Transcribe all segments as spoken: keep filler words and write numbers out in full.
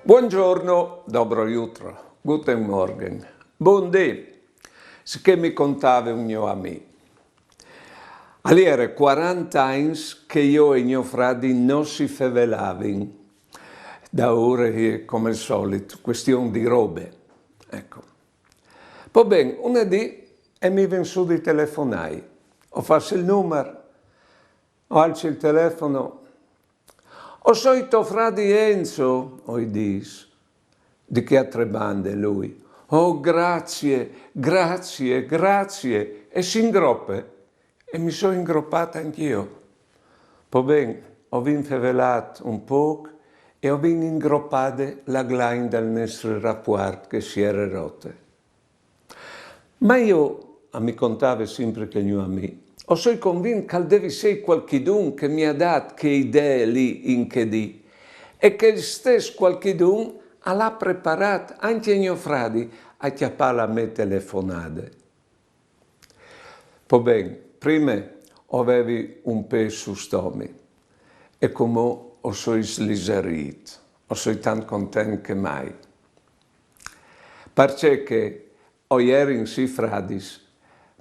Buongiorno, dobro jutro, guten Morgen, bundì. Sicché mi contave un gno amì. Al jere quaranta agns che jo e gno fradi no si fevelavin. Daure, come al solit, question di robe. Ecco. Po ben, une dì e mi ven su di telefonai. O fas il numar, o alzi il telefono. O soi to fradi Enzo, o i dis. Di che altre bande lui: "Oh, grazie, grazie, grazie", e si ingrope. E mi soi ingropat anch'io. Po ben, o vin fevelat un poc e o vin ingropade la glain dal nestre rapuart che si jere rote. Ma jo, a mi contave simpri chel gno amì, o soi convint che al devi sei cualchidun che mi à dat che idee lì in che dì, e che il stes cualchidun al à preparat ancje gno fradi a cjapâ la mê telefonade. Po ben, prime o vevi un pês sul stomi, e cumò o soi sliserît, o soi tant content che mai. Parcè che o jerin sì fradis,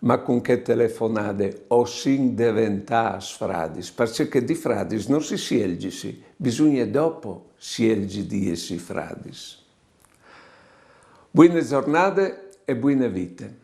ma cun chê telefonade o sin deventâts fradis, parcè che di fradis no si sielgisi, bisugne dopo sielzi di jessi fradis. Buine zornade e buine vite.